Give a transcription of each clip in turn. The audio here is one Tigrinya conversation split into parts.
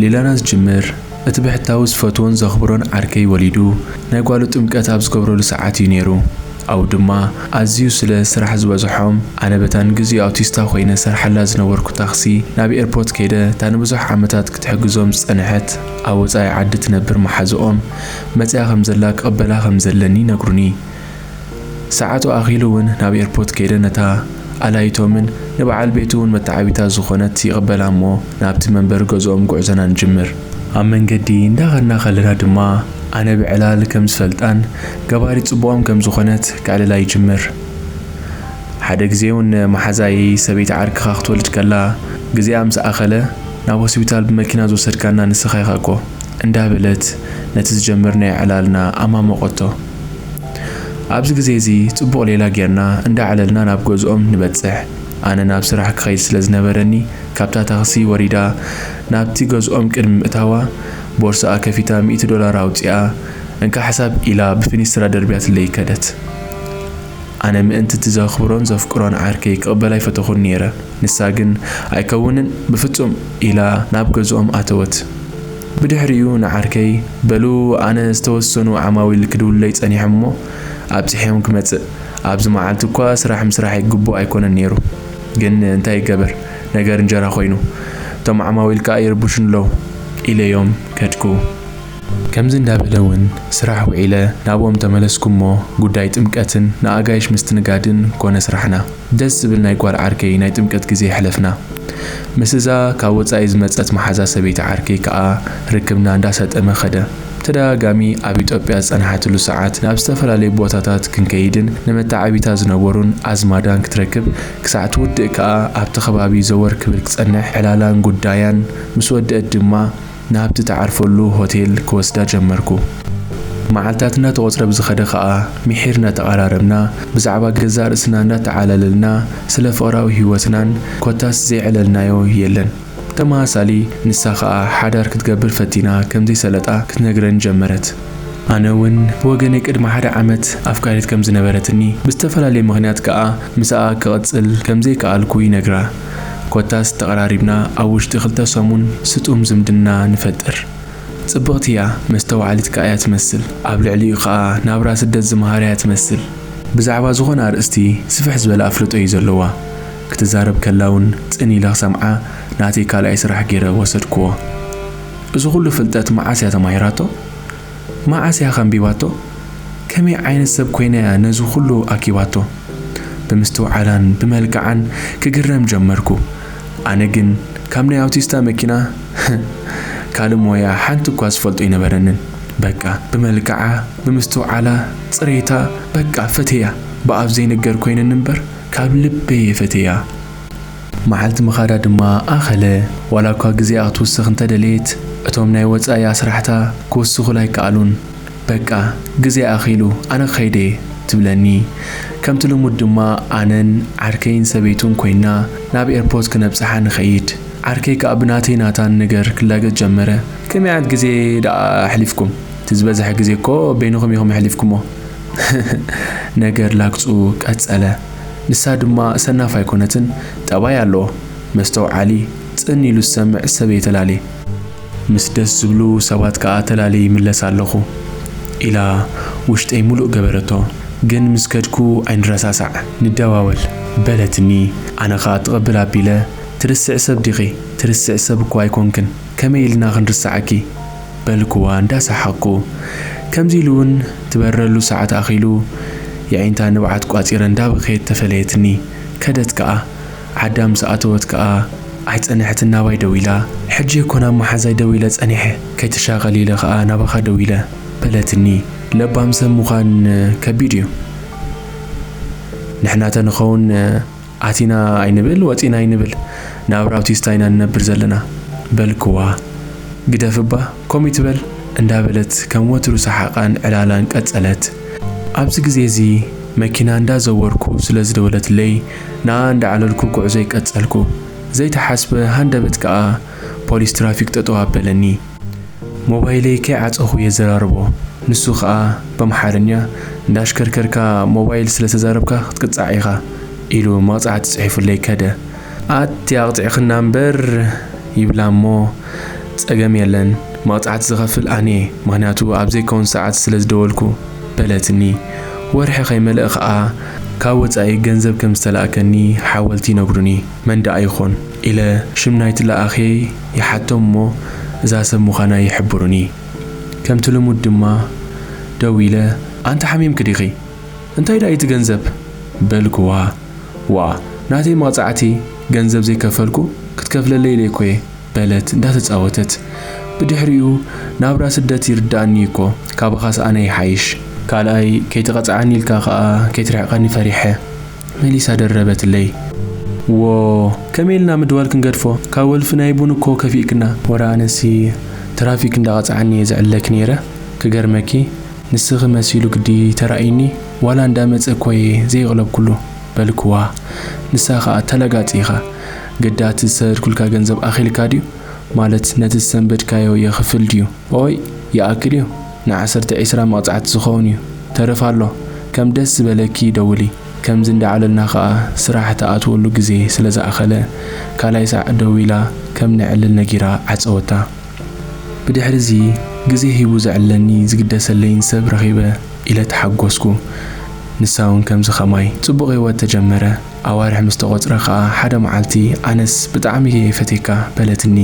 ሌላና ዝጅምር፣ እቲ ብሕታዊ ዝፈትዎን ዘኽብሮን ዓርከይ ወሊዱ ናይ ጓሉ ጥምቀት ኣብ ዝገብረሉ ሰዓት እዩ ነይሩ። ኣብኡ ድማ ኣዝዩ ስለ ስራሕ ዝበዝሖም፣ ኣነ በታ ንግዚኡ ኣውቲስታ ኮይነ ሰርሓላ ዝነበርኩ ታክሲ ናብ ኤርፖርት ከይደ፣ እታ ንብዙሕ ዓመታት ክትሕግዞም ዝጸንሐት ኣብ ወጻኢ ዓዲ ትነብር መሓዝኦም መጺኣ ከም ዘላ ክቕበላ ከም ዘለኒ ነግሩኒ። ሰዓቱ ኣኺሉ እውን ናብ ኤርፖርት ከይደ ነታ ኣላይቶምን ንበዓል ቤቱ እውን መተዓቢታ ዝኾነት ይቕበላ እሞ ናብቲ መንበሪ ገዝኦም ጉዕዞና ንጅምር። ኣብ መንገዲ እንዳኸድና ከለና ድማ ኣነ ብዕላል ከም ዝፈልጣን ገባሪት ጽቡቖም ከም ዝኾነት ከዕልላ ይጅምር። ሓደ ግዜ እውን መሓዛይ ሰበይቲ ዓርክኻ ክትወልድ ከላ ግዜኣ ምስ ኣኸለ ናብ ሆስፒታል ብመኪና ዝወሰድካና ንስኻ ኢኻ እኮ እንዳበለት ነቲ ዝጀመርናዮ ዕላልና ኣማሞቐቶ። ኣብዚ ግዜ እዚ ጽቡቕ ሌላ ጌርና እንዳዕለልና ናብ ገዝኦም ንበጽሕ። ኣነ ናብ ስራሕ ክኸይድ ስለ ዝነበረኒ ካብታ ታክሲ ወሪዳ ናብቲ ገዝኦም ቅድሚ ምእታዋ ቦርስኣ ከፊታ ሚእቲ ዶላር ኣውጺኣ እንካ ሕሳብ ኢላ ብፊኒስትራ ደርብያትለይ ከደት። ኣነ ምእንቲ እቲ ዘኽብሮን ዘፍቅሮን ዓርከይ ክቕበላ ኣይፈተኹን ነይረ። ንሳ ግን ኣይከውንን ብፍጹም ኢላ ናብ ገዝኦም ኣተወት። ብድሕሪኡ ንዓርከይ በሉ ኣነ ዝተወሰኑ ዓማዊል ክድውሉለይ ጸኒሖም እሞ ኣብጺሐዮም ክመጽእ። ኣብዚ መዓልቲ እኳ ስራሕ ምስራሕ ግቡእ ኣይኮነን ነይሩ። ግን እንታይ ይገበር፣ ነገር እንጀራ ኮይኑ። እቶም ዓማዊል ከኣ ይርብሹኒ ኣለዉ ኢለዮም ከድኩ። ከምዚ እንዳበለ እውን ስራሕ ውዒለ ናብኦም ተመለስኩ እሞ ጉዳይ ጥምቀትን ንኣጋይሽ ምስትንጋድን ኮነ ስራሕና። ደስ ዝብል ናይ ጓል ዓርከይ ናይ ጥምቀት ግዜ የሕለፍና። ምስ እዛ ካብ ወጻኢ ዝመጸት መሓዛ ሰበይቲ ዓርከይ ከኣ ርክብና እንዳሰጠመ ከደ። ብተደጋጋሚ ኣብ ኢትዮጵያ ዝጸናሓትሉ ሰዓት ናብ ዝተፈላለዩ ቦታታት ክንከይድን ንመተዓቢታ ዝነበሩን ኣዝማዳን ክትረክብ ክሳዕ ትውድእ ከኣ ኣብቲ ከባቢ ዘወር ክብል ክጸንሕ ዕላላን ጉዳያን ምስ ወድአት ድማ ናብቲ ትዓርፈሉ ሆቴል ክወስዳ ጀመርኩ። መዓልታት እናተቖጽረ ብዝኸደ ኸኣ ምሒር እናተቐራረብና ብዛዕባ ገዛእ ርእስና እንዳተዓላለልና ስለ ፍቕራዊ ህይወትናን ኮታስ ዘይዕለልናዮ የለን። ብተመሳሳሊ ንሳ ኸኣ ሓዳር ክትገብር ፈቲና ከም ዘይሰለጣ ክትነግረኒ ጀመረት። ኣነ እውን ብወገነይ ቅድሚ ሓደ ዓመት ኣፍቃሪት ከም ዝነበረትኒ ብዝተፈላለየ ምኽንያት ከኣ ምስኣ ክቕጽል ከም ዘይከኣልኩ ይነግራ። ኮታስ ተቐራሪብና ኣብ ውሽጢ ክልተ ሰሙን ስጡም ዝምድና ንፈጥር። ጽብቕቲ እያ፣ መስተውዓሊት ከኣ እያ ትመስል። ኣብ ልዕሊኡ ከኣ ናብራ ስደት ዝመሃራ እያ ትመስል። ብዛዕባ ዝኾነ ኣርእስቲ ስፍሕ ዝበለ ኣፍልጦ እዩ ዘለዋ። ክትዛረብ ከላ እውን ጽን ኢለ ክሰምዓ ናተይ ካልኣይ ስራሕ ገይረ ወሰድክዎ። እዚ ኩሉ ፍልጠት መዓስ እያ ተማሂራቶ? መዓስ እያ ከንቢባቶ? ከመይ ዓይነት ሰብ ኮይና እያ ነዚ ኩሉ ኣኪባቶ? ብምስትውዓላን ብመልክዓን ክግረም ጀመርኩ። ኣነ ግን ካብ ናይ ኣውቲስታ መኪና ካልእ ሞያ ሓንቲ እኳ ዝፈልጦ ኣይነበረንን። በቃ ብመልክዓ፣ ብምስትውዓላ፣ ጽሬታ፣ በቃ ፈቴያ። ብኣፍ ዘይንገር ኮይነኒ እምበር ካብ ልበይ እየ ፈቴያ። መዓልቲ ምኻዳ ድማ ኣኸለ። ዋላ እኳ ግዜኣ ክትውስኽ እንተደለየት፣ እቶም ናይ ወጻኢ ኣስራሕታ ክውስኹላ ኣይከኣሉን። በቃ ግዜ ኣኺሉ፣ ኣነ ክኸይድ እየ ትብለኒ። ከምቲ ልሙድ ድማ ኣነን ዓርከይን ሰበይቱን ኮይንና ናብ ኤርፖርት ክነብጽሓ ንኸይድ። ዓርከይ ከኣ ብናተይ ናታን ነገር ክላገጽ ጀመረ። ከመይ ዓይነት ግዜ ደኣ ኣሕሊፍኩም? እቲ ዝበዝሐ ግዜ እኮ በይንኹም ኢኹም ኣሕሊፍኩሞ። ነገር ላግጹ ቀጸለ። ንሳ ድማ ሰናፍ ኣይኮነትን፣ ጠባይ ኣለዎ። መስተውዓሊ፣ ጽን ኢሉ ዝሰምዕ ሰብ እየ ተላልየ። ምስ ደስ ዝብሉ ሰባት ከኣ ተላልየ ይምለስ ኣለኹ ኢላ ውሽጠይ ሙሉእ ገበረቶ። ግን ምስ ከድኩ ኣይንረሳሳዕ፣ ንደዋወል በለትኒ። ኣነ ከኣ ትቕብል ኣቢለ፣ ትርስዕ ሰብ ዲኺ? ትርስዕ ሰብ እኮ ኣይኮንክን፣ ከመይ ኢልና ክንርስዓኪ? በልክዋ እንዳሰሓቕኩ። ከምዚ ኢሉ እውን ትበረሉ ሰዓት ኣኺሉ፣ የዒንታ ንብዓት ቋጺረ እንዳበኸየት ተፈለየትኒ። ከደት ከኣ። ዓዳ ምስ ኣተወት ከኣ ኣይጸንሐትን ናባይ ደዊላ። ሕጂ እኮ ናብ መሓዛይ ደዊለ ጸኒሐ፣ ከይትሻቐል ኢለ ከኣ ናባኻ ደዊለ በለትኒ። ለባም ሰብ ምዃን ከቢድ እዩ። ንሕና ተንኸውን ኣቲና ኣይንብል፣ ወጺና ኣይንብል፣ ናብራ ኣውቲስታ ኢና ንነብር ዘለና በልክዋ። ግደፍ እባ፣ ከምኡ ይትበል እንዳበለት ከም ወትሩ ሰሓቓን ዕላላን ቀጸለት። ኣብዚ ግዜ እዚ መኪና እንዳዘወርኩ ስለ ዝደወለትለይ፣ ንኣ እንዳዕለልኩ ጉዕዞይ ቀጸልኩ። ዘይተሓስበ ሃንደበት ከኣ ፖሊስ ትራፊክ ጠጠው ኣበለኒ። ሞባይለይ ከይዓጸኹ የዘራርቦ። ንሱ ከኣ በምሓርኛ፣ "እንዳሽከርከርካ ሞባይል ስለ ተዛረብካ ክትቅጻዕ ኢኻ" ኢሉ መቕጻዕቲ ጽሒፉለይ ከደ። "ኣቲ ኣቕጺዕኽና እምበር" ይብላ እሞ፣ ጸገም የለን፣ መቕጻዕቲ ዝኸፍል ኣነ እየ፣ ምኽንያቱ ኣብ ዘይከውን ሰዓት ስለ ዝደወልኩ በለትኒ። ወርሒ ከይመልእ ከኣ ካብ ወጻኢ ገንዘብ ከም ዝተላእከኒ ሓወልቲ ይነግሩኒ። መን ደኣ ይኾን ኢለ ሽም ናይቲ ለኣኺ ይሓቶም እሞ እዛ ሰብ ምዃና ይሕብሩኒ። ከምቲ ልሙድ ድማ ደዊለ ኣንቲ ሓሚምኪ ዲኺ? እንታይ ደኣ እዩ እቲ ገንዘብ? በልክዋ። ዋ፣ ናተይ መቕጻዕቲ ገንዘብ ዘይከፈልኩ ክትከፍለለይ ኢለ እኮ እየ በለት እንዳተጻወተት። ብድሕሪኡ ናብራ ስደት ይርድኣኒ እኮ፣ ካባኻስ ኣነ ይሓይሽ። ካልኣይ ከይትቐጽዓኒ ኢልካ ከኣ ከይትርሕቐኒ ፈሪሐ። መሊሳ ደረበትለይ። ዎ፣ ከመይ ኢልና ምድዋል ክንገድፎ? ካብ ወልፊ ናይ ቡን እኮ ከፊእክና። ወረ ኣነሲ ትራፊክ እንዳቐጽዓኒ እየ ዝዕለክ ነይረ። ክገርመኪ ንስኺ መሲሉ ግዲ ተራእዩኒ፣ ዋላ እንዳመጸ እኮ እየ ዘይቕለብኩሉ በልክዋ። ንሳ ኸኣ ተለጋጺኻ፣ ግዳ እቲ ዝሰደድኩልካ ገንዘብ ኣኺልካ ድዩ? ማለት ነቲ ዝሰንበድካዮ የኽፍል ድዩ? ኦይ ይኣክል እዩ፣ ንዓሰርተ ዒስራ መቕጻዕቲ ዝኸውን እዩ። ተረፍ ኣሎ፣ ከም ደስ ዝበለኪ ደውሊ። ከምዚ እንዳዓለልና ኸኣ ስራሕ ትኣትወሉ ግዜ ስለ ዝኣኸለ ካልኣይ ሳዕ ደዊላ ከም ነዕልል ነጊራ ዓጸወታ። ብድሕሪ'ዚ ግዜ ሂቡ ዘዕልለኒ ዝግደሰለይን ሰብ ረኺበ ኢለ ተሓጎስኩ። ንሳ እውን ከምዚ ኸማይ። ጽቡቕ ህይወት ተጀመረ። ኣዋርሕ ምስ ተቖጽረ ኸኣ ሓደ መዓልቲ ኣነስ ብጣዕሚ እየ ፈትየካ በለትኒ።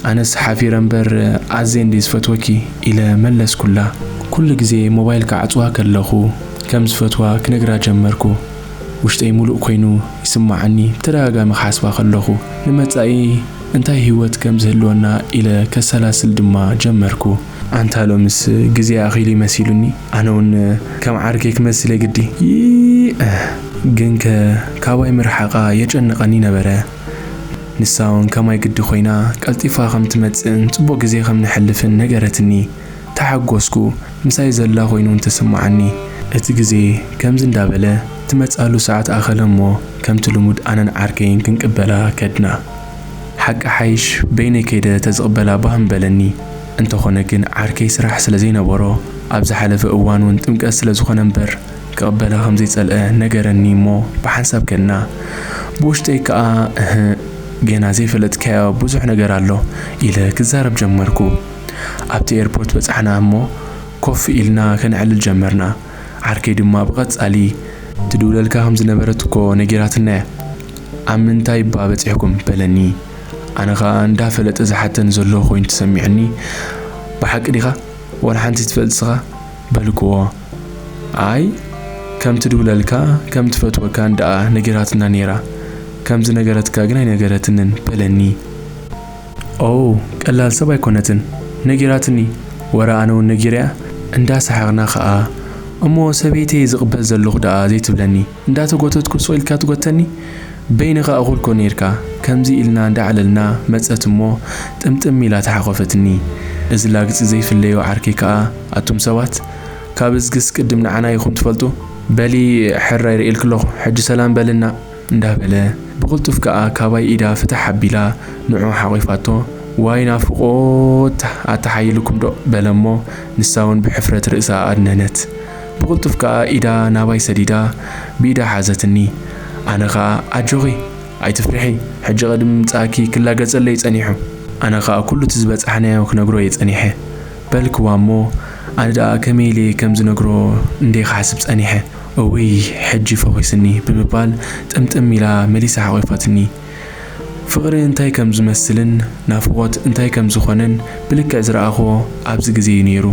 ኣነስ ሓፊረ እምበር ኣዝየ እንድየ ዝፈትወኪ ኢለ መለስኩላ። ኩሉ ግዜ ሞባይል ክዓጽዋ ከለኹ ከም ዝፈትዋ ክነግራ ጀመርኩ። ውሽጠይ ሙሉእ ኮይኑ ይስምዓኒ። ብተደጋጋሚ ክሓስባ ከለኹ ንመጻኢ እንታይ ህይወት ከም ዝህልወና ኢለ ከሰላስል ድማ ጀመርኩ። ኣንታ ሎምስ ግዜ ኣኺሉ መሲሉኒ። ኣነ እውን ከም ዓርከይ ክመስል እየ ግዲ። ይእ፣ ግንከ ካባይ ምርሓቓ የጨንቐኒ ነበረ። ንሳ እውን ከማይ ግዲ ኮይና ቀልጢፋ ከም ትመጽእን ጽቡቕ ግዜ ከም ነሕልፍን ነገረትኒ። ተሓጎስኩ። ምሳይ ዘላ ኮይኑ እውን ተሰማዓኒ። እቲ ግዜ ከምዚ እንዳበለ ትመጽኣሉ ሰዓት ኣኸለ እሞ ከምቲ ልሙድ ኣነን ዓርከይን ክንቅበላ ከድና። ሓቂ ሓይሽ በይነይ ከይደ ተዝቕበላ ባህ ምበለኒ። እንተኾነ ግን ዓርከይ ስራሕ ስለ ዘይነበሮ ኣብ ዝሓለፈ እዋን እውን ጥምቀት ስለ ዝኾነ እምበር ክቕበላ ከም ዘይጸልአ ነገረኒ እሞ ብሓንሳብ ከድና። ብውሽጠይ ከኣ እህ ገና ዘይፈለጥካዮ ብዙሕ ነገር ኣሎ ኢለ ክዛረብ ጀመርኩ። ኣብቲ ኤርፖርት በጻሕና እሞ ኮፍ ኢልና ከነዕልል ጀመርና። ዓርከይ ድማ ብቐጻሊ ትድውለልካ ከም ዝነበረት እኮ ነጊራትና እያ። ኣብ ምንታይ እባ በጺሕኩም በለኒ። ኣነ ኸኣ እንዳፈለጠ ዝሓተኒ ዘሎ ኮይኑ ተሰሚዑኒ። ብሓቂ ዲኻ? ዋላ ሓንቲ ትፈልጥ ስኻ? በልክዎ። ኣይ ከም ትድውለልካ ከም ትፈትወካን ደኣ ነጊራትና ነይራ። ከም ዝነገረትካ ግን ኣይነገረትንን በለኒ። ኦ ቀላል ሰብ ኣይኮነትን ነጊራትኒ። ወረ ኣነ እውን ነጊረያ። እንዳሰሓቕና ኸኣ እሞ ሰበይተይ ዝቕበል ዘለኹ ደኣ ዘይትብለኒ? እንዳተጎተትኩ ሱቕ ኢልካ ትጎተኒ? በይንኻ እኹል ኮ ነይርካ። ከምዚ ኢልና እንዳዕለልና መጸት እሞ ጥምጥም ኢላ ተሓቖፈትኒ። እዚ ላግጺ ዘይፍለዮ ዓርከይ ከኣ ኣቱም ሰባት ካብ እዝግስ ቅድም ንዓና ኢኹም ትፈልጡ። በሊ ሕራይ ርእየልኪ ኣለኹ ሕጂ ሰላም በልና። እንዳበለ ብቕልጡፍ ከኣ ካባይ ኢዳ ፍትሕ ኣቢላ ንዑ ሓቒፋቶ። ዋይ ናፍቖት ኣተሓይልኩም ዶ በለሞ ንሳ እውን ብሕፍረት ርእሳ ኣድነነት። ብቕልጡፍ ከኣ ኢዳ ናባይ ሰዲዳ ብኢዳ ሓዘትኒ። ኣነ ኸኣ ኣጆኺ ኣይትፍርሒ ሕጂ ቅድሚ ምምጻእኪ ክላገጸለይ ጸኒሑ። ኣነ ኸኣ ኩሉ እቲ ዝበጻሕናዮ ክነግሮ እየ ጸኒሐ። በልክዋ እሞ ኣነ ደኣ ከመይ ኢለ ከም ዝነግሮ እንዴ ክሓስብ ጸኒሐ። እውይ ሕጂ ፈኺስኒ ብምባል ጥምጥም ኢላ መሊሳ ሓቒፋትኒ። ፍቕሪ እንታይ ከም ዝመስልን ናፍቖት እንታይ ከም ዝኾነን ብልክዕ ዝረኣኽዎ ኣብዚ ግዜ እዩ ነይሩ።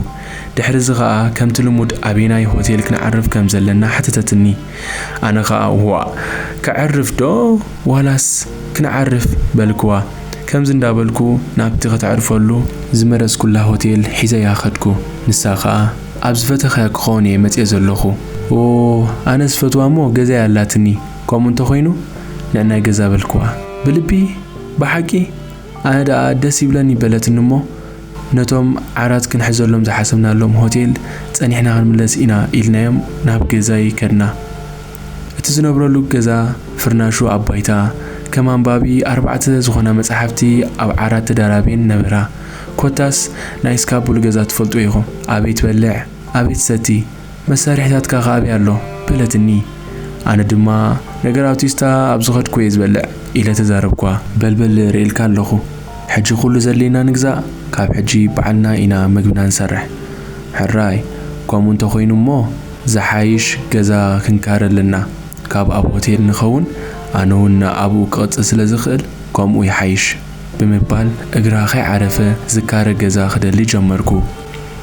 ድሕሪ እዚ ኸኣ ከምቲ ልሙድ ኣበየናይ ሆቴል ክንዓርፍ ከም ዘለና ሓተተትኒ። ኣነ ኸኣ ዋእ ከዕርፍ ዶ ዋላስ ክንዓርፍ በልክዋ። ከምዚ እንዳበልኩ ናብቲ ከተዕርፈሉ ዝመረጽኩላ ሆቴል ሒዘያ ከድኩ። ንሳ ኸኣ ኣብ ዝፈተኽያ ክኸውን እየ መጽየ ዘለኹ። ኦ ኣነ ዝፈትዋ እሞ ገዛይ ኣላትኒ። ከምኡ እንተኾይኑ ንዕናይ ገዛ በልክዋ። ብልቢ ብሓቂ ኣነ ደኣ ደስ ይብለኒ በለትኒ እሞ ነቶም ዓራት ክንሕዘሎም ዝሓሰብናሎም ሆቴል ጸኒሕና ክንምለስ ኢና ኢልናዮም ናብ ገዛይ ከድና። እቲ ዝነብረሉ ገዛ ፍርናሹ ኣብ ባይታ ከም ኣንባቢ ኣርባዕተ ዝኾና መጻሕፍቲ ኣብ ዓራት ተደራርበን ነበራ። ኮታስ ናይ እስካቡል ገዛ ትፈልጡ ኢኹም። ኣበይ ትበልዕ ኣበይ ትሰቲ መሳርሒታትካ ከ ኣበይ ኣሎ በለትኒ። ኣነ ድማ ነገር ኣውቲስታ ኣብ ዝኸድኩ እየ ዝበልዕ ኢለ ተዛረብኳ። በልበል ርእየልካ ኣለኹ ሕጂ ኩሉ ዘድልየና ንግዛእ፣ ካብ ሕጂ ባዕልና ኢና ምግብና ንሰርሕ። ሕራይ፣ ከምኡ እንተኾይኑ እሞ ዝሓይሽ ገዛ ክንካረ ኣለና። ካብ ኣብ ሆቴል ንኸውን፣ ኣነ እውን ኣብኡ ክቕጽል ስለ ዝኽእል ከምኡ ይሓይሽ ብምባል እግራ ከይዓረፈ ዝካረ ገዛ ክደሊ ጀመርኩ።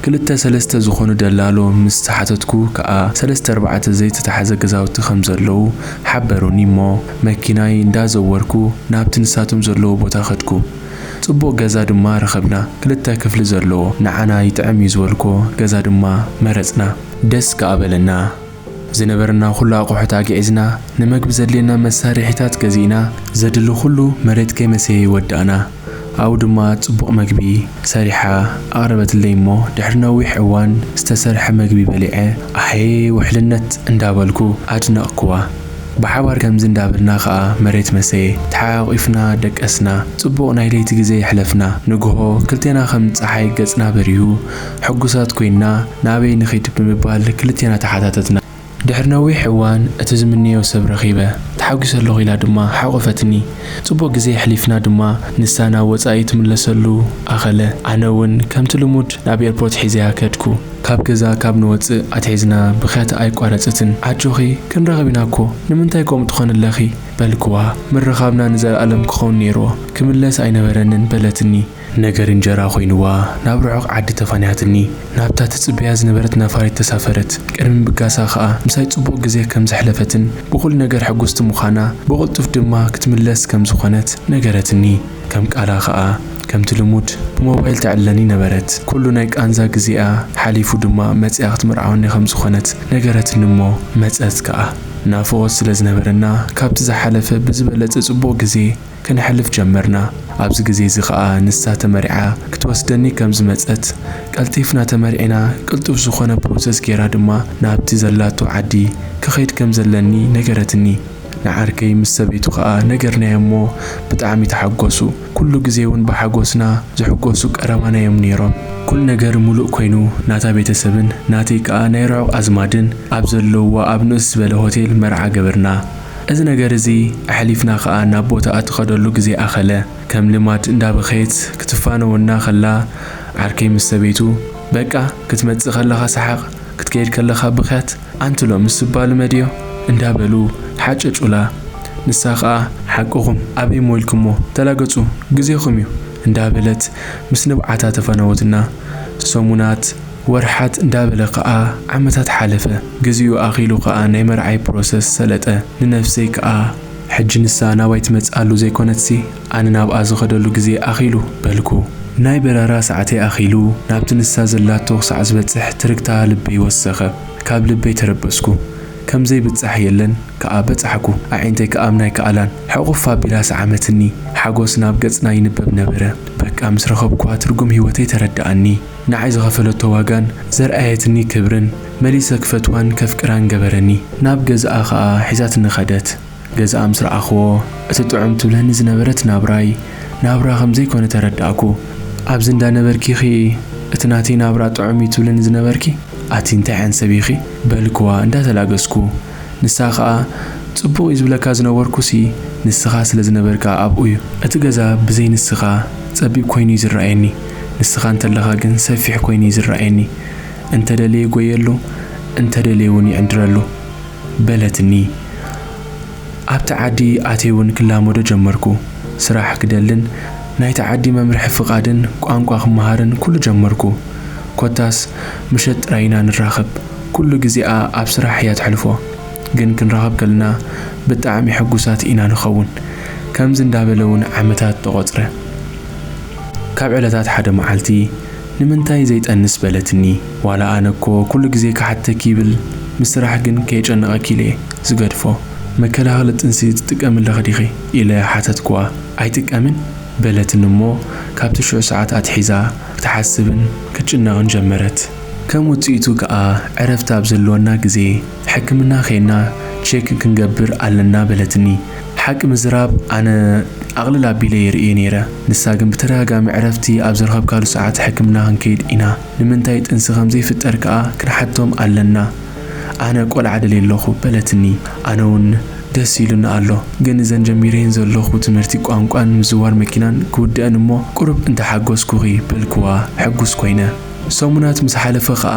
ክልተ ሰለስተ ዝኾኑ ደላሎ ምስ ተሓተትኩ ከኣ ሰለስተ ኣርባዕተ ዘይተታሕዘ ገዛውቲ ከም ዘለዉ ሓበሩኒ እሞ መኪናይ እንዳዘወርኩ ናብቲ ንሳቶም ዘለዎ ቦታ ከድኩ። ጽቡቕ ገዛ ድማ ረኸብና። ክልተ ክፍሊ ዘለዎ ንዓና ይጥዕም እዩ ዝበልኮ ገዛ ድማ መረጽና። ደስ ከኣ በለና። ዝነበረና ኩሉ ኣቑሑት ኣግዒዝና ንመግቢ ዘድልየና መሳርሒታት ገዚእና ዘድሊ ኩሉ መሬት ከይመሰየ ወዳእና። ኣብኡ ድማ ጽቡቕ መግቢ ሰሪሓ ኣቕረበትለይ እሞ ድሕሪ ነዊሕ እዋን ዝተሰርሐ መግቢ በሊዐ ኣሄ ውሕልነት እንዳበልኩ ኣድነቕኩዋ። ብሓባር ከምዚ እንዳበልና ከኣ መሬት መሰየ፣ ተሓቋቒፍና ደቀስና። ጽቡቕ ናይ ለይቲ ግዜ የሕለፍና። ንግሆ ክልቴና ከም ጸሓይ ገጽና በሪሁ ሕጉሳት ኮይንና ናበይ ንኺድ ብምባል ክልቴና ተሓታተትና። ድሕሪ ነዊሕ እዋን እቲ ዝምነዮ ሰብ ረኺበ። ተሓጒሰ ኣለኹ ኢላ ድማ ሓቖፈትኒ። ጽቡቕ ግዜ ኣሕሊፍና ድማ ንሳ ናብ ወጻኢ ትምለሰሉ ኣኸለ። ኣነ እውን ከምቲ ልሙድ ናብ ኤርፖርት ሒዘያ ከድኩ። ካብ ገዛ ካብ ንወጽእ ኣትሒዝና ብኽያት ኣየቋረጸትን። ኣጆኺ ክንራኸብ ኢና እኮ ንምንታይ ከምኡ ትኾኒ ኣለኺ? በልክዋ። ምርኻብና ንዘለኣለም ክኸውን ነይርዎ። ክምለስ ኣይነበረንን በለትኒ። ነገር እንጀራ ኮይንዋ ናብ ርሑቕ ዓዲ ተፋንያትኒ። ናብታ ትጽበያ ዝነበረት ነፋሪት ተሳፈረት። ቅድሚ ምብጋሳ ከኣ ምሳይ ጽቡቕ ግዜ ከም ዘሕለፈትን ብኹሉ ነገር ሕጉስቲ ምዃና ብቕልጡፍ ድማ ክትምለስ ከም ዝኾነት ነገረትኒ። ከም ቃላ ከኣ ከምቲ ልሙድ ብሞባይል ተዕልለኒ ነበረት። ኩሉ ናይ ቃንዛ ግዜኣ ሓሊፉ ድማ መጺኣ ክትምርዓወኒ ከም ዝኾነት ነገረትኒ እሞ መጸት ከኣ። ናፍቖት ስለ ዝነበረና ካብቲ ዝሓለፈ ብዝበለጸ ጽቡቕ ግዜ ከነሕልፍ ጀመርና። ኣብዚ ግዜ እዚ ኸኣ ንሳ ተመሪዓ ክትወስደኒ ከም ዝመጸት፣ ቀልጢፍና ተመርዒና ቅልጡፍ ዝኾነ ፕሮሰስ ጌራ ድማ ናብቲ ዘላቶ ዓዲ ክኸይድ ከም ዘለኒ ነገረትኒ። ንዓርከይ ምስ ሰበይቱ ኸኣ ነገርናዮ እሞ ብጣዕሚ ተሓጎሱ። ኩሉ ግዜ እውን ብሓጎስና ዝሕጎሱ ቀረባና እዮም ነይሮም። ኩሉ ነገር ሙሉእ ኮይኑ ናታ ቤተሰብን ናተይ ከኣ ናይ ርሑቕ ኣዝማድን ኣብ ዘለውዋ ኣብ ንእስ ዝበለ ሆቴል መርዓ ገበርና። እዚ ነገር እዚ ኣሕሊፍና ከኣ ናብ ቦታኣ ትኸደሉ ግዜ ኣኸለ። ከም ልማድ እንዳበኸየት ክትፋነወና ከላ ዓርከይ ምስ ሰበይቱ በቃ ክትመጽእ ከለኻ ሰሓቕ፣ ክትከይድ ከለኻ ብኽያት፣ ኣንቲ ሎምስ እባ ልመድዮ እንዳበሉ ሓጨጩላ። ንሳ ኸኣ ሓቅኹም ኣበይ እሞ ኢልኩሞ ተላገጹ ግዜኹም እዩ እንዳበለት ምስ ንብዓታ ተፋነወትና። ሰሙናት ወርሓት እንዳበለ ከኣ ዓመታት ሓለፈ። ግዜኡ ኣኺሉ ከኣ ናይ መርዓይ ፕሮሰስ ሰለጠ። ንነፍሰይ ከኣ ሕጂ ንሳ ናባይ ትመጽኣሉ ዘይኮነትሲ ኣነ ናብኣ ዝኸደሉ ግዜ ኣኺሉ በልኩ። ናይ በረራ ሰዓተይ ኣኺሉ ናብቲ ንሳ ዘላቶ ክሳዕ ዝበጽሕ ትርግታ ልበይ ወሰኸ። ካብ ልበይ ተረበስኩ። ከም ዘይብጻሕ የለን ከኣ በጻሕኩ። ኣዒንተይ ከኣ ምናይ ከኣላን ሕቑፍ ኣቢላ ሰዓመትኒ። ሓጎስ ናብ ገጽና ይንበብ ነበረ። በቃ ምስ ረኸብኩዋ ትርጉም ህይወተይ ተረድኣኒ። ንዓይ ዝኸፈለቶ ዋጋን ዘርኣየትኒ ክብርን መሊሰ ክፈትዋን ከፍቅራን ገበረኒ። ናብ ገዝኣ ኸኣ ሒዛትኒ ኸደት። ገዝኣ ምስ ረኣኽዎ፣ እቲ ጥዑም ትብለኒ ዝነበረት ናብራይ፣ ናብራ ከም ዘይኮነ ተረዳእኩ። ኣብዚ እንዳነበርኪ ኢኺ እቲ ናተይ ናብራ ጥዑም እዩ ትብለኒ ዝነበርኪ? ኣቲ እንታይ ዓይነት ሰብ ኢኺ? በልክዋ እንዳተላገስኩ። ንሳ ኸኣ፣ ጽቡቕ እዩ ዝብለካ ዝነበርኩሲ፣ ንስኻ ስለ ዝነበርካ ኣብኡ እዩ። እቲ ገዛ ብዘይ ንስኻ ጸቢብ ኮይኑ እዩ ዝረኣየኒ። ንስኻ እንተለኻ ግን ሰፊሕ ኮይኑ እዩ ዝረኣየኒ። እንተደልየ ይጎየሉ፣ እንተደልየ እውን ይዕንድረሉ። በለትኒ። ኣብቲ ዓዲ ኣትየ እውን ክላመዶ ጀመርኩ። ስራሕ ክደልን ናይቲ ዓዲ መምርሒ ፍቓድን ቋንቋ ክመሃርን ኩሉ ጀመርኩ። ኮታስ ምሸት ጥራይ ኢና ንራኸብ። ኩሉ ግዜኣ ኣብ ስራሕ እያ ተሕልፎ። ግን ክንራኸብ ከለና ብጣዕሚ ሕጉሳት ኢና ንኸውን። ከምዚ እንዳበለ እውን ዓመታት ተቖጽረ። ካብ ዕለታት ሓደ መዓልቲ ንምንታይ ዘይጠንስ በለትኒ። ዋላ ኣነ እኮ ኩሉ ግዜ ክሓተኪ ይብል፣ ምስ ስራሕ ግን ከየጨንቐኪ ኢለ እየ ዝገድፎ። መከላኸሊ ጥንሲ ትጥቀሚ ኣለኺ ዲኺ? ኢለ ሓተትክዋ። ኣይጥቀምን በለትኒ እሞ ካብቲ ሽዑ ሰዓት ኣትሒዛ ክትሓስብን ክትጭነቕን ጀመረት። ከም ውጽኢቱ ከኣ ዕረፍቲ ኣብ ዘለወና ግዜ ሕክምና ኸይድና ቼክ ክንገብር ኣለና በለትኒ። ሓቂ ምዝራብ ኣነ ኣቕልል ኣቢለ ይርእዮ ነይረ። ንሳ ግን ብተደጋጋሚ ዕረፍቲ ኣብ ዝረኸብካሉ ሰዓት ሕክምና ክንከይድ ኢና፣ ንምንታይ ጥንሲ ከም ዘይፍጠር ከኣ ክንሓቶም ኣለና። ኣነ ቆልዓ ደልየ ኣለኹ በለትኒ። ኣነ እውን ደስ ኢሉኒ ኣሎ፣ ግን እዘን ጀሚረየን ዘለኹ ትምህርቲ ቋንቋን ምዝዋር መኪናን ክውድአን እሞ ቁሩብ እንተሓጎስኩኺ በልክዋ። ሕጉስ ኮይነ። ሰሙናት ምስ ሓለፈ ኸኣ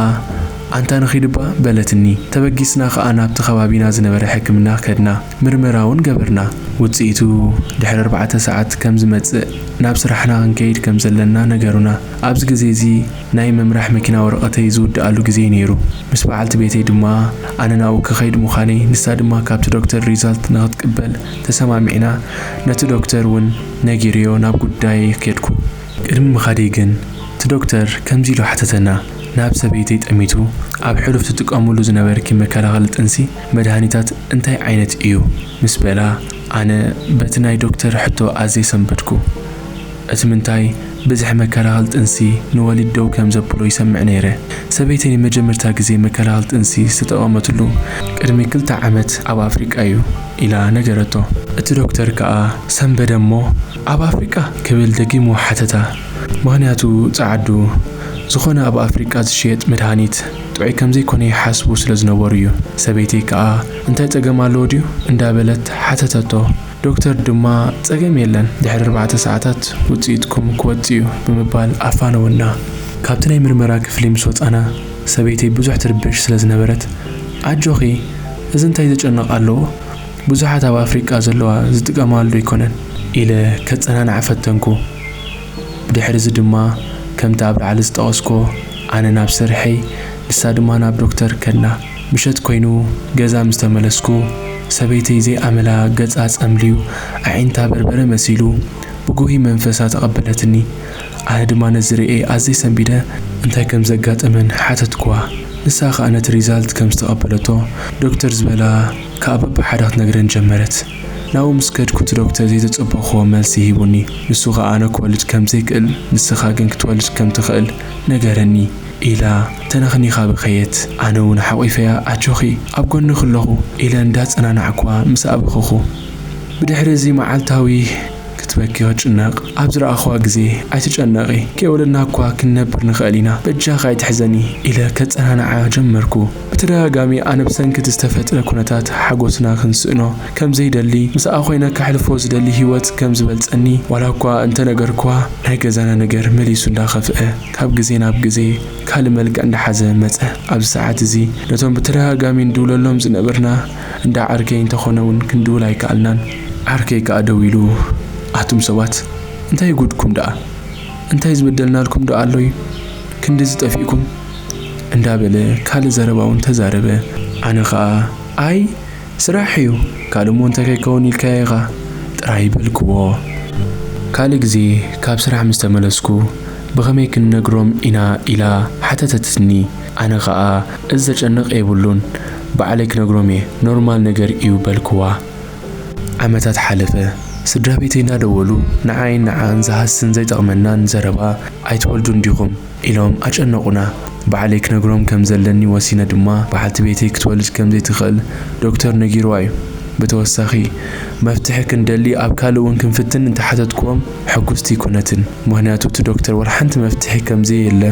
ኣንታ ንኺድባ በለትኒ። ተበጊስና ኸኣ ናብቲ ከባቢና ዝነበረ ሕክምና ከድና። ምርመራ እውን ገበርና። ውጽኢቱ ድሕሪ ኣርባዕተ ሰዓት ከም ዝመጽእ ናብ ስራሕና ክንከይድ ከም ዘለና ነገሩና። ኣብዚ ግዜ እዚ ናይ ምምራሕ መኪና ወረቐተይ ዝውድኣሉ ግዜ ነይሩ። ምስ በዓልቲ ቤተይ ድማ ኣነ ናብኡ ክኸይድ ምዃነይ፣ ንሳ ድማ ካብቲ ዶክተር ሪዛልት ንኽትቅበል ተሰማሚዕና። ነቲ ዶክተር እውን ነጊረዮ ናብ ጉዳየይ ከድኩ። ቅድሚ ምኻደይ ግን እቲ ዶክተር ከምዚ ኢሉ ሓተተና፣ ናብ ሰበይተይ ጠሚቱ ኣብ ሕሉፍ ትጥቀሙሉ ዝነበርኪ መከላኸሊ ጥንሲ መድሃኒታት እንታይ ዓይነት እዩ? ምስ በላ፣ ኣነ በቲ ናይ ዶክተር ሕቶ ኣዝየ ሰንበድኩ። እቲ ምንታይ፣ ብዝሒ መከላኸሊ ጥንሲ ንወሊድ ደው ከም ዘብሎ ይሰምዕ ነይረ። ሰበይተይ ንመጀመርታ ግዜ መከላኸሊ ጥንሲ ዝተጠቐመትሉ ቅድሚ ክልተ ዓመት ኣብ ኣፍሪቃ እዩ ኢላ ነገረቶ። እቲ ዶክተር ከኣ ሰንበደ እሞ፣ ኣብ ኣፍሪቃ? ክብል ደጊሙ ሓተታ። ምኽንያቱ ጸዓዱ ዝኾነ ኣብ ኣፍሪቃ ዝሽየጥ መድሃኒት ጥዑይ ከም ዘይኮነ ይሓስቡ ስለ ዝነበሩ እዩ። ሰበይተይ ከኣ እንታይ ጸገም ኣለዎ ድዩ? እንዳበለት ሓተተቶ። ዶክተር ድማ ጸገም የለን፣ ድሕሪ ኣርባዕተ ሰዓታት ውጽኢትኩም ክወጽእ እዩ ብምባል ኣፋነወና። ካብቲ ናይ ምርመራ ክፍሊ ምስ ወጻና ሰበይተይ ብዙሕ ትርበሽ ስለ ዝነበረት ኣጆኺ፣ እዚ እንታይ ዘጨንቕ ኣለዎ? ብዙሓት ኣብ ኣፍሪቃ ዘለዋ ዝጥቀማሉ ኣይኮነን ኢለ ከጸናንዓ ፈተንኩ። ብድሕሪ እዚ ድማ ከምቲ ኣብ ላዕሊ ዝጠቐስኮ ኣነ ናብ ስርሐይ፣ ንሳ ድማ ናብ ዶክተር ከድና። ምሸት ኮይኑ ገዛ ምስ ተመለስኩ ሰበይተይ ዘይኣመላ ገጻ ጸምልዩ ኣዒንታ በርበረ መሲሉ ብጉሂ መንፈሳ ተቐበለትኒ። ኣነ ድማ ነዚ ርእየ ኣዝየ ሰንቢደ እንታይ ከም ዘጋጠመን ሓተትኩዋ። ንሳ ኸኣ ነቲ ሪዛልት ከም ዝተቐበለቶ ዶክተር ዝበላ ከኣ በብሓደ ክትነግረን ጀመረት። ናብኡ ምስ ከድኩ እቲ ዶክተር ዘይተጸበኽዎ መልሲ ሂቡኒ። ንሱ ኸኣ ኣነ ክወልድ ከም ዘይክእል ንስኻ ግን ክትወልድ ከም ትኽእል ነገረኒ ኢላ ተነኽኒኻ በኸየት። ኣነ እውን ሓቒፈያ ኣጆኺ ኣብ ጎንኺ ኣለኹ ኢለ እንዳጸናናዕኩዋ ምስ ኣበኸኹ። ብድሕሪ እዚ መዓልታዊ ክትበኪ ክጭነቕ ኣብ ዝረኣኽዋ ግዜ ኣይትጨነቒ፣ ከይወለድና እኳ ክንነብር ንኽእል ኢና፣ በጃኺ ኣይትሕዘኒ ኢለ ከጸናንዓ ጀመርኩ። ብተደጋጋሚ ኣነ ብሰንኪ እቲ ዝተፈጥረ ኩነታት ሓጎስና ክንስእኖ ከም ዘይደሊ፣ ምስኣ ኮይነ ከሕልፎ ዝደሊ ህይወት ከም ዝበልጸኒ ዋላ እኳ እንተነገርኩዋ፣ ናይ ገዛና ነገር መሊሱ እንዳኸፍአ ካብ ግዜ ናብ ግዜ ካልእ መልክዕ እንዳሓዘ መጸ። ኣብዚ ሰዓት እዚ ነቶም ብተደጋጋሚ ንድውለሎም ዝነበርና እንዳ ዓርከይ እንተኾነ እውን ክንድውል ኣይከኣልናን። ዓርከይ ከኣ ደዊሉ፣ ኣቱም ሰባት እንታይ ጉድኩም ደኣ? እንታይ ዝበደልናልኩም ደኣ ኣሎ እዩ ክንድዚ ጠፊእኩም? እንዳበለ ካልእ ዘረባ እውን ተዛረበ። ኣነ ኸኣ ኣይ ስራሕ እዩ፣ ካልእ እሞ እንታይ ከይከውን ኢልካዮ ኢኻ ጥራይ በልክዎ። ካልእ ግዜ ካብ ስራሕ ምስ ተመለስኩ ብኸመይ ክንነግሮም ኢና ኢላ ሓተተትኒ። ኣነ ኸኣ እዚ ዘጨንቕ የብሉን፣ ባዕለይ ክነግሮም እየ፣ ኖርማል ነገር እዩ በልክዋ። ዓመታት ሓለፈ። ስድራ ቤተይ እናደወሉ ንዓይን ንዓኣን ዝሃስን ዘይጠቕመናን ዘረባ ኣይትወልዱን ዲኹም ኢሎም ኣጨነቑና። ባዕለይ ክነግሮም ከም ዘለኒ ወሲነ ድማ በዓልቲ ቤተይ ክትወልድ ከም ዘይትኽእል ዶክተር ነጊርዋ እዩ። ብተወሳኺ መፍትሒ ክንደሊ ኣብ ካልእ እውን ክንፍትን እንተሓተትክዎም ሕጉስቲ ኣይኮነትን። ምኽንያቱ እቲ ዶክተር ወላ ሓንቲ መፍትሒ ከም ዘየለ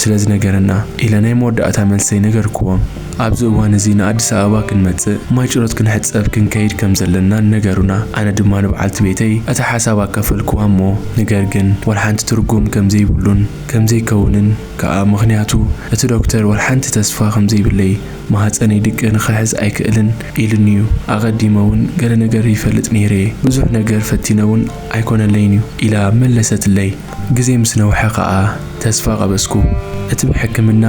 ስለ ዝነገረና ኢለ ናይ መወዳእታ መልሰይ ነገርክዎም። ኣብዚ እዋን እዚ ንኣዲስ ኣበባ ክንመጽእ ማይ ጭሮት ክንሕጸብ ክንከይድ ከም ዘለናን ነገሩና። ኣነ ድማ ንበዓልቲ ቤተይ እቲ ሓሳብ ኣካፈልክዋ እሞ፣ ነገር ግን ወላ ሓንቲ ትርጉም ከም ዘይብሉን ከም ዘይከውንን ከኣ፣ ምኽንያቱ እቲ ዶክተር ወላ ሓንቲ ተስፋ ከም ዘይብለይ፣ ማህጸነይ ድቂ ንኽሕዝ ኣይክእልን ኢሉኒ እዩ። ኣቐዲመ እውን ገለ ነገር ይፈልጥ ነይረ እየ። ብዙሕ ነገር ፈቲነ እውን ኣይኮነለይን እዩ ኢላ መለሰትለይ። ግዜ ምስ ነውሐ ኸኣ ተስፋ ቀበስኩ። እቲ ብሕክምና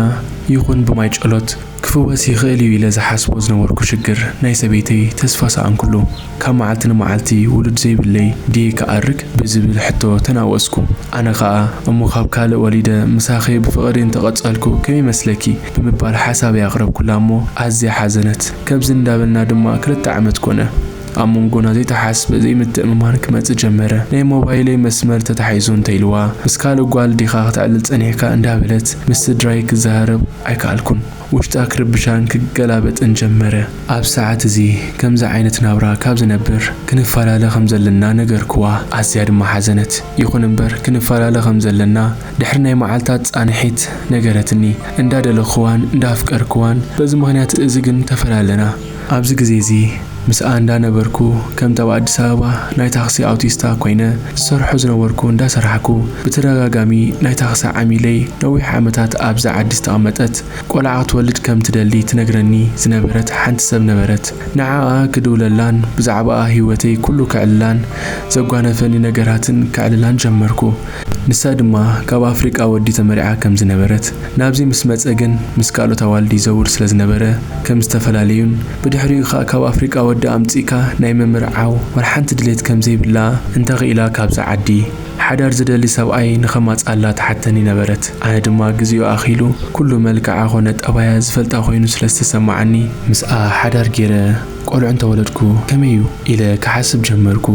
ይኹን ብማይ ጨሎት ክፍወስ ይኽእል እዩ ኢለ ዝሓስቦ ዝነበርኩ ሽግር ናይ ሰበይተይ ተስፋ ሰኣንኩሉ። ካብ መዓልቲ ንመዓልቲ ውሉድ ዘይብለይ ድየ ክኣርግ ብዝብል ሕቶ ተናወጽኩ። ኣነ ኸኣ እሞ ካብ ካልእ ወሊደ ምሳኺ ብፍቕሪ እንተቐጸልኩ ከመይ ይመስለኪ? ብምባል ሓሳበይ ኣቕረብኩላ እሞ ኣዝያ ሓዘነት። ከምዚ እንዳበልና ድማ ክልተ ዓመት ኮነ። ኣብ መንጎና ዘይተሓስበ ዘይምትእምማን ክመጽእ ጀመረ። ናይ ሞባይለይ መስመር ተታሒዙ እንተኢልዋ፣ ምስ ካልእ ጓል ዲኻ ክተዕልል ጸኒሕካ እንዳበለት ምስ ስድራይ ክዘራረብ ኣይከኣልኩን። ውሽጣ ክርብሻን ክገላበጥን ጀመረ። ኣብ ሰዓት እዚ ከምዚ ዓይነት ናብራ ካብ ዝነብር ክንፈላለ ከም ዘለና ነገርክዋ። ኣዝያ ድማ ሓዘነት። ይኹን እምበር ክንፈላለ ከም ዘለና ድሕሪ ናይ መዓልታት ጻንሒት ነገረትኒ። እንዳደለኽዋን እንዳፍቀርክዋን፣ በዚ ምኽንያት እዚ ግን ተፈላለና። ኣብዚ ግዜ እዚ ምስኣ እንዳነበርኩ፣ ከምቲ ኣብ ኣዲስ ኣበባ ናይ ታክሲ ኣውቲስታ ኮይነ ዝሰርሖ ዝነበርኩ እንዳሰራሕኩ፣ ብተደጋጋሚ ናይ ታክሲ ዓሚለይ ነዊሕ ዓመታት ኣብዛ ዓዲ ዝተቐመጠት፣ ቆልዓ ክትወልድ ከም ትደሊ ትነግረኒ ዝነበረት ሓንቲ ሰብ ነበረት። ንዓኣ ክድውለላን ብዛዕባኣ ህይወተይ ኩሉ ከዕልላን ዘጓነፈኒ ነገራትን ከዕልላን ጀመርኩ። ንሳ ድማ ካብ ኣፍሪቃ ወዲ ተመሪዓ ከም ዝነበረት፣ ናብዚ ምስ መጸ ግን ምስ ካልኦት ኣዋልድ ይዘውር ስለ ዝነበረ ከም ዝተፈላለዩን፣ ብድሕሪኡ ኸኣ ካብ ኣፍሪቃ ወዲ ኣምጺእካ ናይ ምምርዓው ዋላ ሓንቲ ድሌት ከም ዘይብላ፣ እንተኽኢላ ካብዛ ዓዲ ሓዳር ዝደሊ ሰብኣይ ንኸማጽኣላ ትሓተኒ ነበረት። ኣነ ድማ ግዜኡ ኣኺሉ ኩሉ መልክዓ ኾነ ጠባያ ዝፈልጣ ኮይኑ ስለ ዝተሰማዓኒ፣ ምስኣ ሓዳር ገይረ ቆልዑ እንተወለድኩ ከመይ እዩ ኢለ ክሓስብ ጀመርኩ።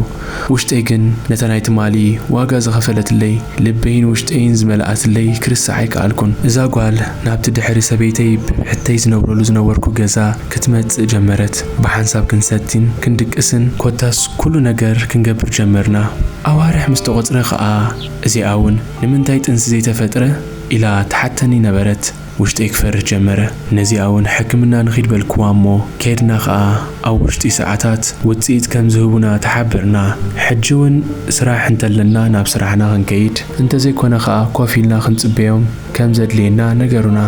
ውሽጠይ ግን ነታ ናይ ትማሊ ዋጋ ዝኸፈለትለይ፣ ልበይን ውሽጠይን ዝመልኣትለይ ክርስዓ ኣይከኣልኩን። እዛ ጓል ናብቲ ድሕሪ ሰበይተይ ብብሕተይ ዝነብረሉ ዝነበርኩ ገዛ ክትመጽእ ጀመረት። ብሓንሳብ ክንሰቲን ክንድቅስን ኮታስ ኩሉ ነገር ክንገብር ጀመርና። ኣዋርሕ ምስ ተቖጽረ ኸኣ እዚኣ እውን ንምንታይ ጥንሲ ዘይተፈጥረ ኢላ ትሓተኒ ነበረት። ውሽጠይ ክፈርህ ጀመረ። ነዚኣ እውን ሕክምና ንኺድ በልክዋ እሞ ከድና ኸኣ ኣብ ውሽጢ ሰዓታት ውጽኢት ከም ዝህቡና ተሓበርና። ሕጂ እውን ስራሕ እንተለና ናብ ስራሕና ክንከይድ፣ እንተዘይኮነ ኸኣ ኮፍ ኢልና ክንጽበዮም ከም ዘድልየና ነገሩና።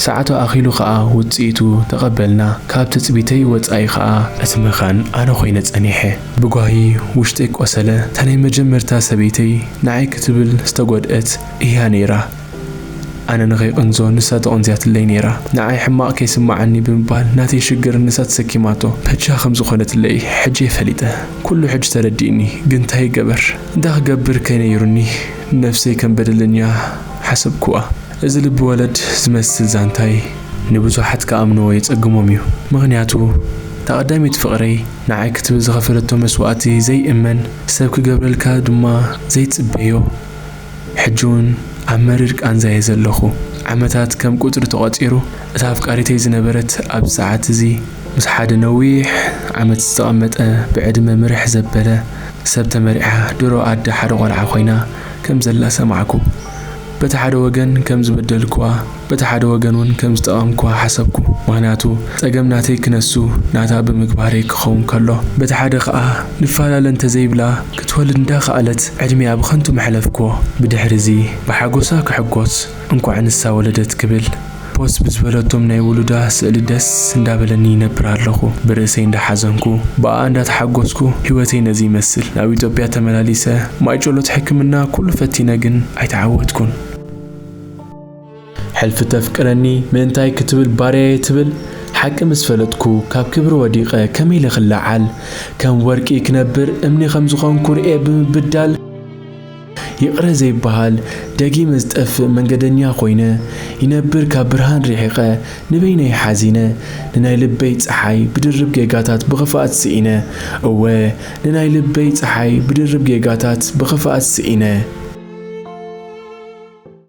ሰዓቱ ኣኺሉ ኸኣ ውጽኢቱ ተቐበልና። ካብ ትጽቢተይ ወጻኢ ኸኣ እቲ መኻን ኣነ ኮይነ ጸኒሐ። ብጓሂ ውሽጠይ ቆሰለ። እታ ናይ መጀመርታ ሰበይተይ ንዓይ ክትብል ዝተጎድአት እያ ነይራ። ኣነ ንኸይቕንዞ ንሳ ተቐንዝያትለይ ነይራ። ንዓይ ሕማቕ ከይስምዓኒ ብምባል ናተይ ሽግር ንሳ ተሰኪማቶ። በጃ ከም ዝኾነትለይ ሕጂ እየ ፈሊጠ። ኩሉ ሕጂ ተረዲእኒ፣ ግን እንታይ ይገበር? እንታይ ክገብር ከይነይሩኒ ነፍሰይ ከም በደለኛ ሓሰብኩዋ። እዚ ልቢ ወለድ ዝመስል ዛንታይ ንብዙሓት ክኣምንዎ የጸግሞም እዩ። ምኽንያቱ እታ ቀዳመይቲ ፍቕረይ ንዓይ ክትብል ዝኸፈለቶ መስዋእቲ ዘይእመን፣ ሰብ ክገብረልካ ድማ ዘይጽበዮ፣ ሕጂ እውን ኣብ መሪር ቃንዛ እየ ዘለኹ። ዓመታት ከም ቁጽሪ ተቖጺሩ፣ እታ ኣፍቃሪተይ ዝነበረት ኣብዚ ሰዓት እዚ ምስ ሓደ ነዊሕ ዓመት ዝተቐመጠ ብዕድመ ምርሕ ዘበለ ሰብ ተመሪዓ ድሮ ኣደ ሓደ ቆልዓ ኮይና ከም ዘላ ሰማዕኩ። በቲ ሓደ ወገን ከም ዝበደልኩዋ፣ በቲ ሓደ ወገን እውን ከም ዝጠቐምኩዋ ሓሰብኩ። ምኽንያቱ ጸገም ናተይ ክነሱ ናታ ብምግባረይ ክኸውን ከሎ፣ በቲ ሓደ ኸኣ ንፈላለ እንተዘይብላ ክትወልድ እንዳኸኣለት ዕድሜኣ ብኸንቱ መሕለፍኩዎ። ብድሕሪ እዚ ብሓጎሳ ክሕጎስ፣ እንኳዕ ንሳ ወለደት ክብል ፖስት ብዝበለቶም ናይ ውሉዳ ስእሊ ደስ እንዳበለኒ ይነብር ኣለኹ። ብርእሰይ እንዳሓዘንኩ፣ ብኣኣ እንዳተሓጎስኩ፣ ህይወተይ ነዚ ይመስል። ናብ ኢትዮጵያ ተመላሊሰ፣ ማይ ጨሎት ሕክምና ኩሉ ፈቲነ ግን ኣይተዓወትኩን። ሕልፊ ተፍቅረኒ ምእንታይ ክትብል ባርያየ ትብል ሓቂ ምስ ፈለጥኩ፣ ካብ ክብሪ ወዲቐ ከመይ ኢለ ክለዓል? ከም ወርቂ ክነብር እምኒ ከም ዝኾንኩ ርእየ ብምብዳል፣ ይቕረ ዘይበሃል ደጊመ ዝጠፍእ መንገደኛ ኮይነ ይነብር ካብ ብርሃን ርሒቐ ንበይነይ ሓዚነ ንናይ ልበይ ጸሓይ ብድርብ ጌጋታት ብኽፍኣት ስኢነ። እወ ንናይ ልበይ ጸሓይ ብድርብ ጌጋታት ብኽፍኣት ስኢነ።